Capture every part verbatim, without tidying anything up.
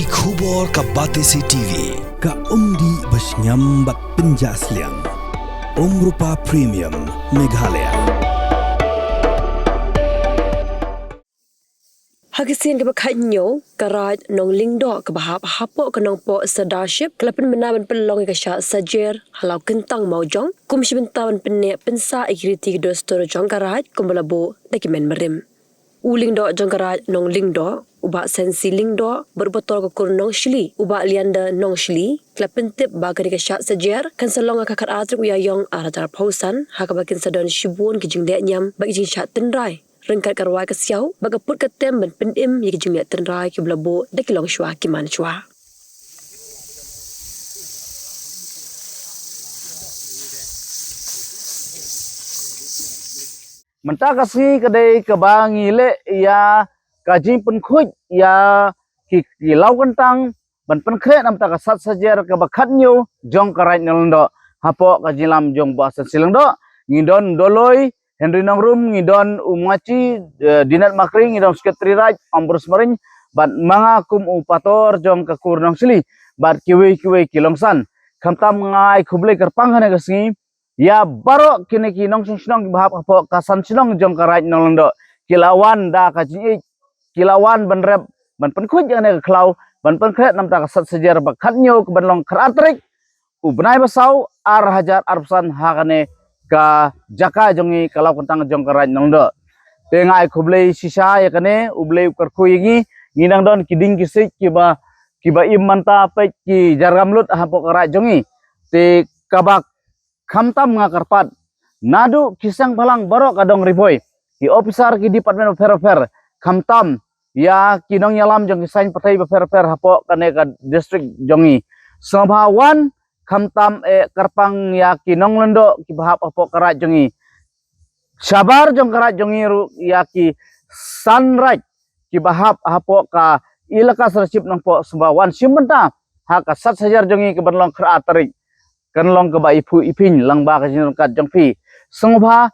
Ki khubor ka Batesi T V, ka umdih ba shngiam bad pynjah sliang. Umrupa Premium, Meghalaya. Ha ka sien kaba khathynñiew, ka Raid Nonglyngdoh kaba hap hapoh ka Nongpoh Sirdarship ka la pynbna ban pynlong ïa ka shad sajer ha Lawkyntang Mawjong kum shi bynta ban pynneh pynsah ïa ki riti ki dustur jong ka Raid kumba la buh da ki mynbarim. U Lyngdoh jong ka Raid Nonglyngdoh, u Bah Sensi Lyngdoh, bad u Pastor ka Kur Nongshli, u Bah Leander Nongshli, ki la pyntip ba kane ka shad sajer kan sa long ha ka khatar tarik u Ïaïong arhajar arphew san, ha kaba kin sa don shibun ki jingleh niam bad ki jingshad tynrai ryngkat ka rwai ka siaw bad ka put ka tem ban pynim ïa ki jingleh tynrai kiba la buh da ki longshuwa ki manshwa. Mynta ka sngi ka dei kaba ngi leh ïa ka jingpynkhuid ïa ki, ki lawkyntang ban pynkhreh namar ka shad sajer kaba khathynñiew jong ka Raid Nonglyngdoh. Hapoh ka jingïalam jong Bah Sensi Lyngdoh, ngi don Doloi Henry Nongrum, ngi don u Machi, eh, Dinet Makri, ngi don Secretary Raid Ambrose Maring, bad ma nga kum u Pastor jong ka Kur Nongshli, bad kiwei kiwei ki longsan. Khamtam nga ai khublei kyrpang ha kane ka sngi ïa baroh kine ki nongshong shnong kiba hap hapoh ka san shnong jong ka Raid Nonglyngdoh, ki la wan da ka jingïeit, ki la wan ban rep, ban pynkhuid ïa kane ka khlaw, ban pynkhreh namar ka shad sajer ba khathynñiew kaban long khatar tarik u bnai ba saw arhajar arphew san ha kane ka jaka jong ngi ka Lawkyntang jong ka Raid Nonglyngdoh. Te nga ai khublei shisha ïa kane, U Blei u kyrkhu ïa ngi, ngi dang don ki dieng ki siej kiba, kiba im mynta peit ki jyrngam lut hapoh ka raid jong ngi. Te kaba khamtam nga kyrpad naduh ki seng bhalang baroh ka Dong Ri Bhoi, ki officer ki department bapher bapher, khamtam ïa ki nongïalam jong ki saiñ pyrthei bapher bapher hapoh kane ka district jong ngi. Sngewbha wan khamtam eh kyrpang ïa ki nonglyngdoh kiba hap hapoh ka raid jong ngi. Shabar jong ka raid jong ngi ruh ïa ki san raid kiba hap hapoh ka Elaka Sirdarship Nongpoh, sngewbha wan shim bynta ha ka shad sajer jong ngi kaban long khatar tarik. Kan long kaba iphuh iphiñ lang bad ka jingryngkat jong phi. Sngewbha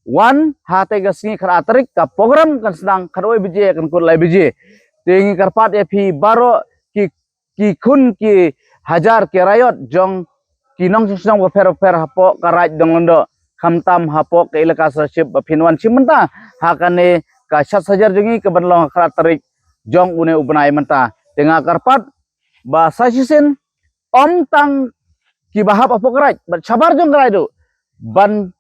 wan ha kata ka sngi khatar tarik, ka program kan sdang khatwei baje kan kut lai baje. Te ngi kyrpad ïa phi baroh ki, ki khun ki hajar ki raïot jong ki nongshong shnong bapher bapher hapoh ka raid Nonglyngdoh, khamtam hapoh ka Elaka Sirdarship, ba phin wan shim bynta ha kane ka shad sajer jong ngi kaban long khatar tarik jong une u bnai mynta. Te nga kyrpad ba sa shisien ym tang kiba hap hapoh ka raid bad shabar jong ka raid ruh ban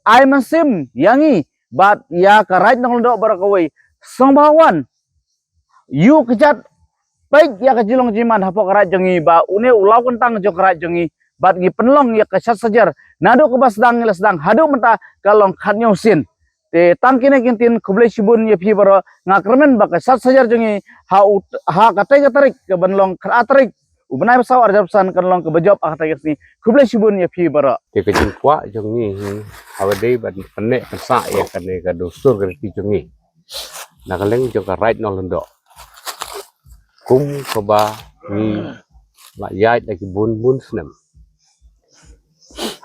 ai mynsiem ïa ngi bad ïa ka raid Nonglyngdoh baroh kawei. Sngewbha wan ïuh kjat peit ïa ka jinglong jingman hapoh ka raid jong ngi, ba une u Lawkyntang jong ka raid jong ngi, bad ngi pynlong ïa ka shad sajer naduh kaba sdang ngi la sdang haduh mynta ka long khathynñiew sien. Te tang kine ki ktien, khublei shibun ïa phi baroh. Nga kyrmen ba ka shad sajer jong ngi ha u, ha kata ka tarik kaban long khatar tarik u bnai ba saw arhajar arphew san kan long kaba jop ha kata ka sngi. Khublei shibun ïa phi baroh. Te ka jingkwah jong ngi hi, haba dei ban pynneh pynsah ïa kane ka dustur ka riti jong ngi na ka liang jong ka raid Nonglyngdoh, kum kaba ngi la ïaid da ki bun bun snem.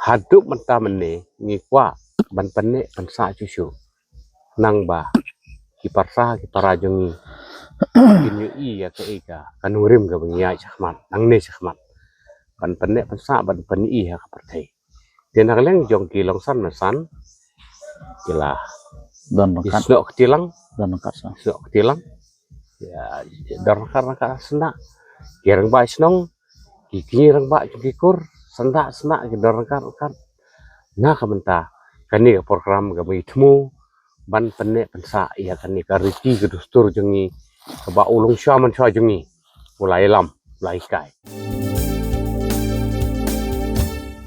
Haduh mynta mynne ngi kwah ban pynneh pynsah shuh shuh, nangba ki parsa ki para jong ngi kin ïohi ïa kaei ka, ka nongrim kaba ngi ïaid shakhmat, nangne shakhmat, ban pynneh pynsah, ban pyni ha ka pyrthei. Te na ka liang jong ki longsan masan, ki la, don ki ryngkat, snoh kti lang, don ryngkat snoh, snoh kti lang. Ïa, don ryngkat ryngkat snoh. Ki rangbah shnong, ki kñi rangbah jong ki kur, snoh snoh ki don ryngkat ryngkat. Na ka bynta kane ka program kaba ngi thmu ban pynneh pynsah ïa kane ka riti ka dustur jong ngi, kaba u longshuwa manshuwa jong ngi u la ïalam, u la hikai.